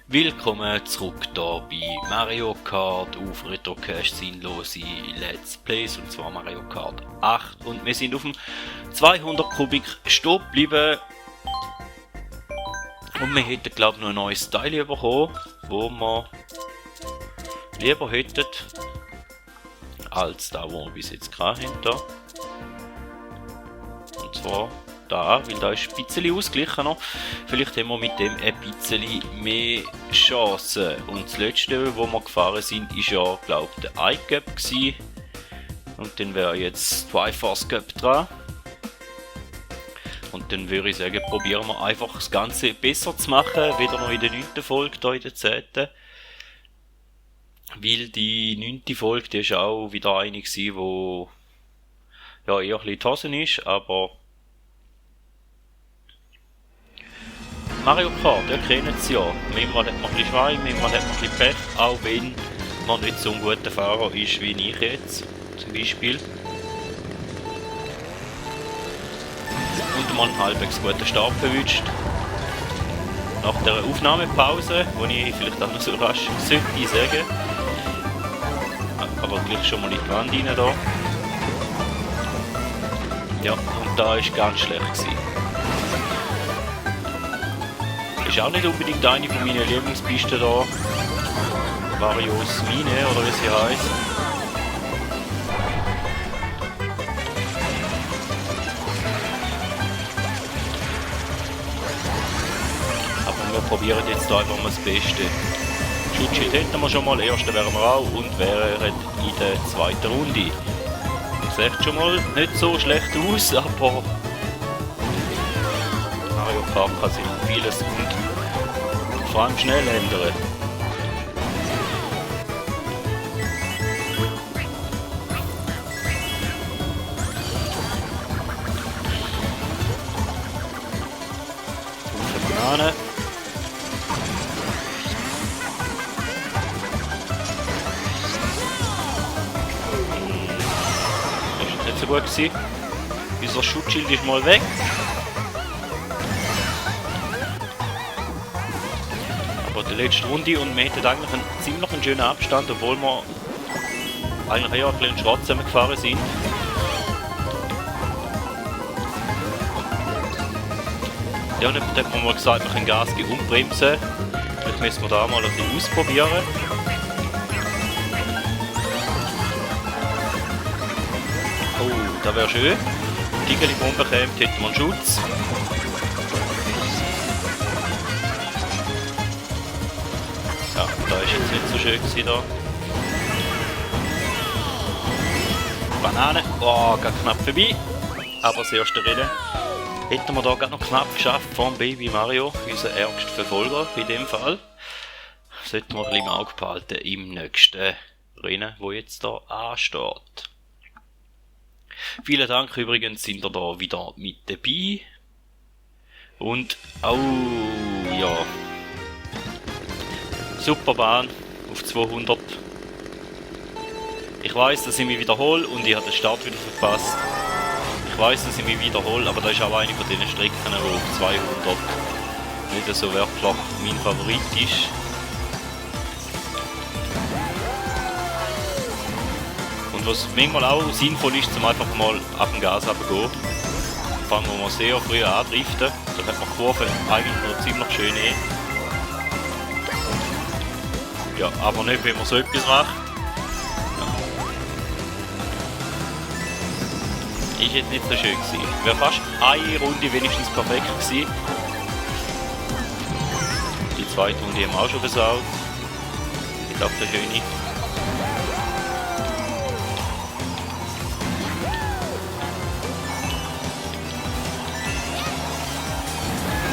Willkommen zurück hier bei Mario Kart auf Retrocache sinnlose Let's Plays, und zwar Mario Kart 8, und wir sind auf dem 200 Kubik stehen geblieben und wir hätten, glaube ich, noch ein neues Teil bekommen, wo wir lieber hätten als da, wo wir bis jetzt gerade haben. Da. Und zwar da, weil da ist ein bisschen ausgeglichener. Vielleicht haben wir mit dem ein bisschen mehr Chancen. Und das letzte, wo wir gefahren sind, ist ja, glaube ich, der iCup gewesen. Und dann wäre jetzt Triforce Cup dran. Und dann würde ich sagen, probieren wir einfach das Ganze besser zu machen, wieder noch in der 9. Folge, hier in der 10. Weil die 9. Folge, die ist auch wieder eine gewesen, wo ja eher ein bisschen die Hosen ist, aber Mario Kart, ihr kennt es ja. Manchmal hat man ein bisschen Schwein, manchmal hat man ein bisschen Pech, auch wenn man nicht so ein guter Fahrer ist wie ich jetzt, zum Beispiel. Und man einen halbwegs guten Start erwischt. Nach der Aufnahmepause, wo ich vielleicht auch noch so rasch sollte sagen, aber gleich schon mal in die Wand rein da. Ja, und da war ganz schlecht gewesen. Ist auch nicht unbedingt eine von meinen Lieblingspisten da. Varios Mine, oder wie sie heisst. Aber wir probieren jetzt einfach mal das Beste. Schutzschild hätten wir schon mal, ersten wären wir auch und wären in der zweiten Runde. Sieht schon mal nicht so schlecht aus, aber Mario Kart kann sich vieles und vor allem schnell ändern. Auf Banane. Das ist nicht so gut gewesen. Unser Schutzschild ist mal weg. Die letzte Runde, und wir hatten eigentlich einen ziemlich schönen Abstand, obwohl wir eigentlich eher ein bisschen Schrott zusammengefahren sind. Ja, und dann hat man mal gesagt, wir können Gas geben und bremsen. Vielleicht müssen wir da mal ein bisschen ausprobieren. Oh, das wäre schön. Wenn die Bombe kommt, hätten wir einen Schutz. Ja, da ist jetzt nicht so schön gewesen da. Banane, oh, geht knapp vorbei. Aber das erste Rennen hätten wir da gerade noch knapp geschafft vom Baby Mario, unser ärgster Verfolger in dem Fall. Sollten wir ein bisschen im Auge behalten im nächsten Rennen, wo jetzt da ansteht. Vielen Dank übrigens, sind ihr da wieder mit dabei. Und, oh, ja. Super Bahn auf 200. Ich weiss, dass ich mich wiederhole und ich habe den Start wieder verpasst. Ich weiss, dass ich mich wiederhole, aber das ist auch eine von diesen Strecken, die auf 200 nicht so wirklich mein Favorit ist. Und was manchmal auch sinnvoll ist, zum einfach mal ab dem Gas runterzugehen. Vor allem, wo man sehr früh andriften, da hat man die Kurve eigentlich noch ziemlich schön hin. Ja, aber nicht, wenn man so etwas macht. Ja. Ist jetzt nicht so schön gewesen. Wäre fast eine Runde wenigstens perfekt gewesen. Die zweite Runde haben wir auch schon versaut. Mit auf der schöne.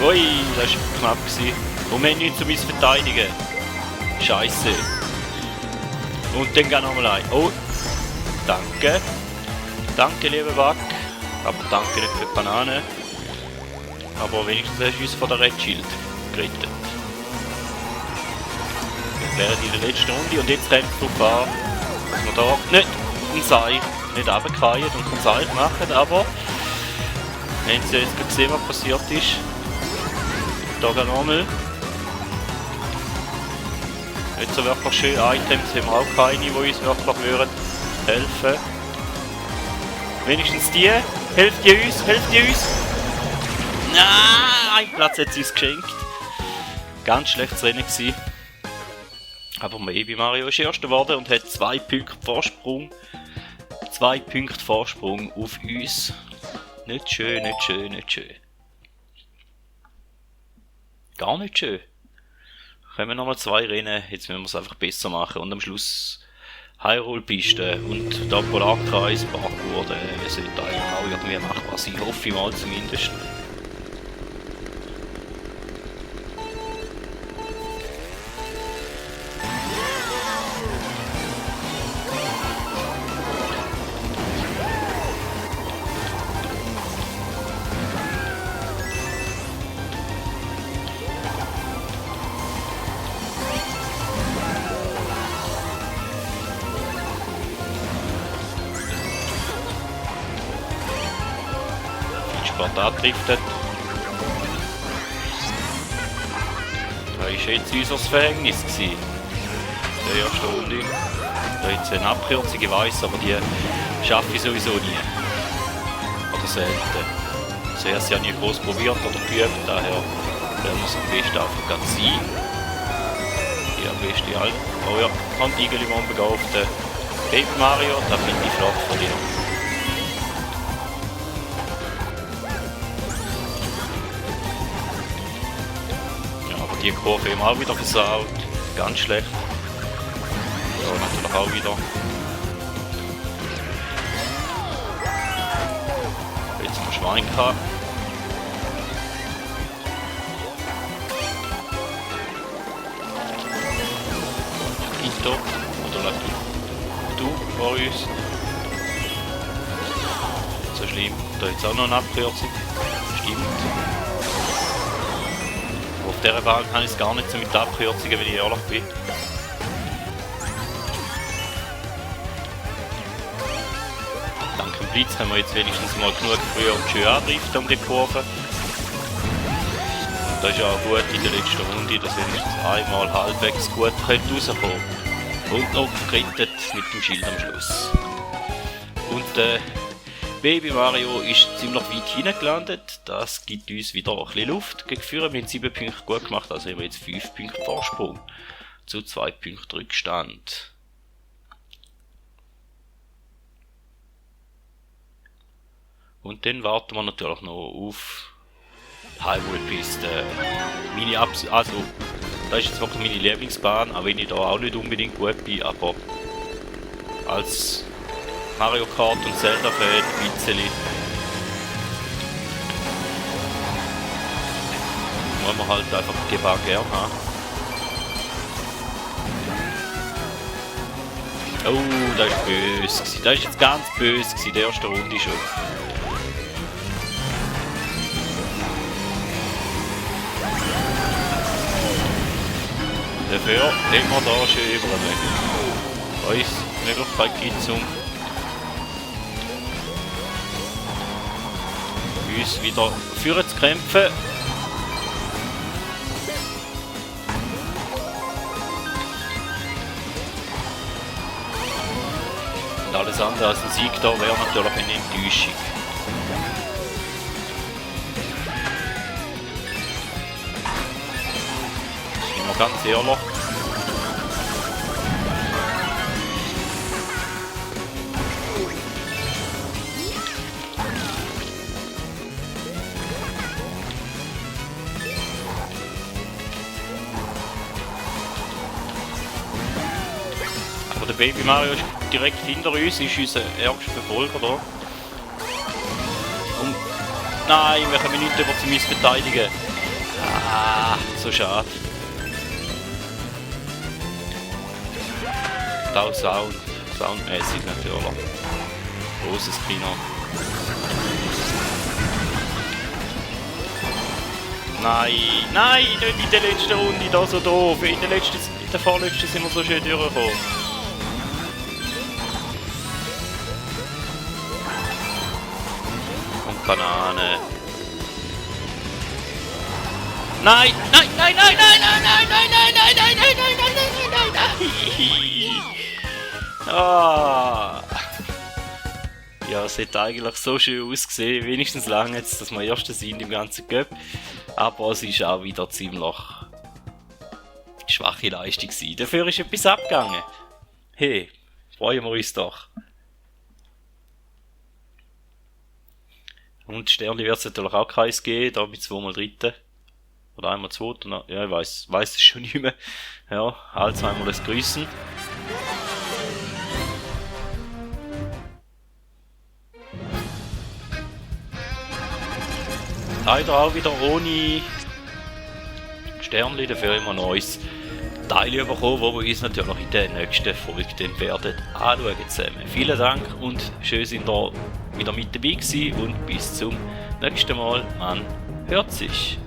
Ui, das war knapp gewesen. Und wir haben nichts zu verteidigen. Scheiße. Und dann gehen wir nochmal ein. Oh, danke. Danke, lieber Wack. Aber danke nicht für die Banane. Aber wenigstens hast du uns von der Red Shield gerettet. Wir wären in der letzten Runde und jetzt rennt es darauf an, dass wir da nicht ein Seil nicht runterfallen und ein Seil machen, aber wir haben ja jetzt gesehen, was passiert ist. Da gehen wir nochmal. Nicht so wirklich schön. Items haben wir auch keine, die uns wirklich würden helfen. Wenigstens die. Helft ihr uns? Helft ihr uns? Nein, ein Platz hat sie uns geschenkt. Ganz schlechtes Rennen gewesen. Aber Baby Mario ist Erster geworden und hat 2 Punkte Vorsprung. 2 Punkte Vorsprung auf uns. Nicht schön, nicht schön, nicht schön. Gar nicht schön. Können wir nochmal 2 Rennen, jetzt müssen wir es einfach besser machen. Und am Schluss Hyrule-Piste und der Polarkreis, Parkour, der sollte eigentlich auch irgendwie machbar sein. Hoffe ich mal zumindest. Angedriftet. Das war jetzt unser Verhängnis. In der ersten Runde. 13 Abkürzungen, ich weiss, aber die schaffe ich sowieso nie. Oder selten. Zuerst habe ich nie groß probiert oder geübt, daher werden wir es am besten einfach ganz sein. Ja, beste halt. Oh ja, kommt Igelimon auf den Baby Mario, da finde ich flott von dir. Die Kurve haben auch wieder versaut. Ganz schlecht. So, natürlich auch wieder. Jetzt haben wir Schwein gehabt. Ito. Oder Latu. Du vor uns. So schlimm. Da jetzt auch noch eine Abkürzung. Stimmt. Auf dieser Bahn habe ich es gar nicht so mit Abkürzungen, wenn ich ehrlich bin. Dank dem Blitz haben wir jetzt wenigstens mal genug früher und schön andriften um die Kurve. Und das ist ja auch gut in der letzten Runde, dass wenigstens einmal halbwegs gut rauskommen. Und noch gerettet mit dem Schild am Schluss. Und Baby Mario ist ziemlich weit hinten gelandet. Das gibt uns wieder ein bisschen Luft gegen Führer. Wir haben 7 Punkte gut gemacht, also haben wir jetzt 5 Punkte Vorsprung zu 2 Punkten Rückstand. Und dann warten wir natürlich noch auf Hyrule-Piste. Also, das ist jetzt wirklich meine Lieblingsbahn, auch wenn ich da auch nicht unbedingt gut bin, aber als Mario Kart und Zelda-Fan, ein bisschen. Muss man halt einfach die Bahn gerne haben. Oh, das ist böse gewesen. Das ist jetzt ganz böse gewesen, die erste Runde schon. Dafür haben wir da schön überlegen. Da ist die Möglichkeit gibt, um uns wieder führen zu kämpfen. Und alles andere als ein Sieg da wäre natürlich eine Enttäuschung. Sind wir ganz ehrlich. Der Baby Mario ist direkt hinter uns, ist unser ärgster Verfolger da. Und nein, wir können nicht über zu verteidigen. Ah, so schade. Und auch soundmäßig natürlich. Großes Kino. Nein, nein, nicht in der letzten Runde, da so doof. In der vorletzten sind wir so schön durchgekommen. Banane. Nein, nein, nein, nein, nein, nein, nein, nein, nein, nein, nein, nein, nein, nein, nein, nein, nein. Ah. Ja, es hat eigentlich so schön ausgesehen. Wenigstens lange jetzt, dass wir erste sind im ganzen Cup. Aber es ist auch wieder ziemlich schwache Leistung gewesen. Dafür ist etwas abgegangen. Hey, freuen wir uns doch. Und Sternli wird es natürlich auch keins geben, da mit 2x3. Oder 1x2. Ja, ich weiß es schon nicht mehr. Ja, alle zweimal das Grüßen. Leider auch wieder ohne Sternli, dafür immer neues Teil bekommen, wo wir uns natürlich noch in der nächsten Folge dann werden anschauen zusammen. Vielen Dank und schön sind ihr wieder mit dabei gewesen und bis zum nächsten Mal. Man hört sich.